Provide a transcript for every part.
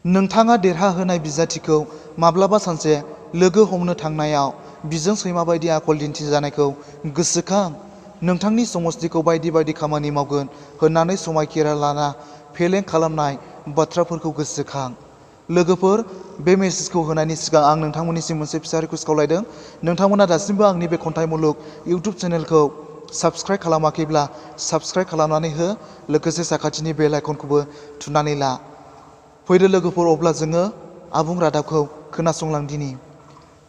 नोंथाङा देरहाहोनाय बिजाथिखौ माब्लाबा सानसे लोगो हमनो थांनायाव बिजों सैमा बायदि आखल दिन्थिजानायखौ गोसोखां। नोंथांनि समस्थिखौ बायदि बायदि खामानि मावगोन होननानै समायखिरा लाना फेलें खालामनाय बाथ्राफोरखौ गोसोखां। लोगोफोर, बे मेसेजखौ होनायनि सिगां आं नोंथांमोननिसिम मोनसे फिसा रिकुवेस्ट खावलायदों। नोंथांमोना दासिमबो आंनि बे खन्थाइ मुलुग इउटुब चेनेलखौ साबस्क्राइब खालामाखैब्ला साबस्क्राइब खालामनानै हो, लोगोसे साखाथिनि बेल आइकनखौबो थुनानै ला। फैदो लोगोफोर, अब्ला जोङो आबुं रादाबखौ खोनासंलांदिनि।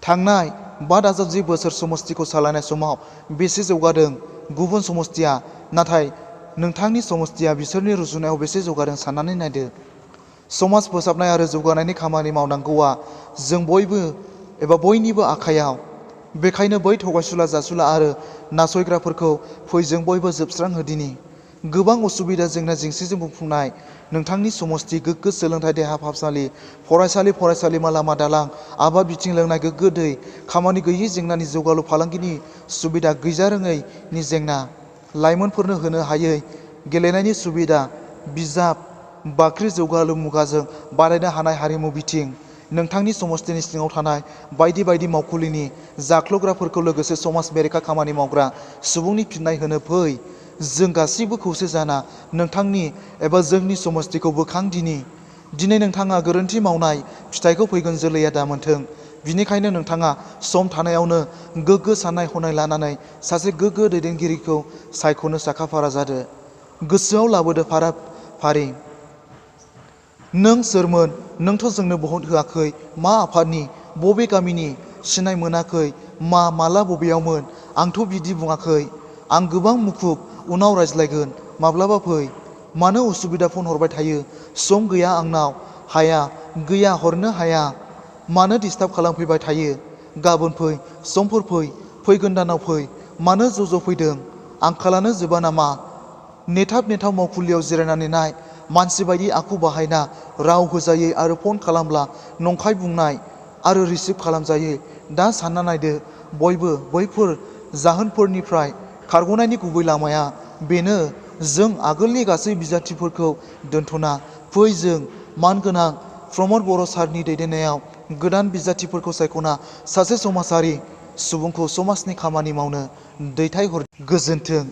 थांनाय 5.10 बोसोर समस्थिखौ सालायनाय समाव बेसे जौगादों गुबुन समस्थिया, नाथाय नोंथांनि समस्थिया बिसोरनि रुजुनायाव बेसे जौगादों साननानै नायदो। समाज फोसाबनाय आरो जौगानायनि खामानि मावनांगौआ जों बयनिबो आखायाव। बेखायनो बै थगायसुला, जासुला आरो नासयग्राफोरखौ फै जों बयबो जोबस्रांहोदिनि। गोबां उसुबिदा, जेंना जेंसिजों बुंफबनाय नोंथांनि समस्ति गोग्गो सोलोंथाइ, देहा फाहामसालि, फरायसालि, फरायसालिमा, लामा दालां, आबाद बिथिं, लोंनाय गोग्गो दै, खामानि गैयि जेंनानि जौगालु फालांगिनि सुबिदा, गैजारोङैनि जेंना, लाइमोनफोरनो होनो हायै गेलेनायनि सुबिदा, बिजाब बाख्रि, जौगालु मुगाजों बादायनो हानाय हारिमु बिथिं, नोंथांनि समस्तिनि सिङाव थानाय बायदि बायदि मावखुलिनि जाख्लग्राफोरखौ लोगोसे समाज बेरेखा खामानि मावग्रा सुबुंनि फिननाय होनो फै। जों गासैबो खौसे जाना नोंथांनि एबा जोंनि समस्तिखौ बोखांदिनि। दिनै नोंथाङा गोरोन्थि मावनाय फिथाइखौ फैगोन जोलैया दामोनथों। बिनिखायनो नोंथाङा सम थानायावनो गोग्गो साननाय हनाय लानानै सासे गोग्गो दैदेनगिरिखौ सायख'नो साखाफारा जादो। गोसोआव लाबोदो फारि। नों सोरमोन? नोंथ' जोंनो भट होआखै। मा आफादनि? बबे गामिनि? सिनाय मोनाखै। माला बबेयावमोन? आंथ' बिदि बुङाखै। आं गोबां मुखुब, उनाव रायज्लायगोन। माब्लाबा फै। मानो उसुबिदा फन हरबाय थायो? सम गैया आंनाव। गैया हरनो हाया। मानो डिस्टार्ब खालामफैबाय थायो? गाबोन फै, समफोर फै, फैगोन दानाव फै। मानो ज' फैदों? आंखालानो जोबा नामा? नेथाब मावखुलियाव जिरायनानै नाय। मानसि बायदि आखु बाहायना राव होजायै आरो फन खालामब्ला नंखाय बुंनाय आरो रिसिभ खालामजायै। दा सानना नायदो बयबो, बैफोर जाहोनफोरनिफ्राय खारग'नायनि गुबै लामाया बेनो। जों आगोलनि गासै बिजाथिफोरखौ दोनथ'ना फै जों मानगोनां प्रमद बर' सारनि दैदेननायाव गोदान बिजाथिफोरखौ सायख'ना सासे समाजारि सुबुंखौ समाजनि खामानि मावनो दैथायहर। गोजोन्थों।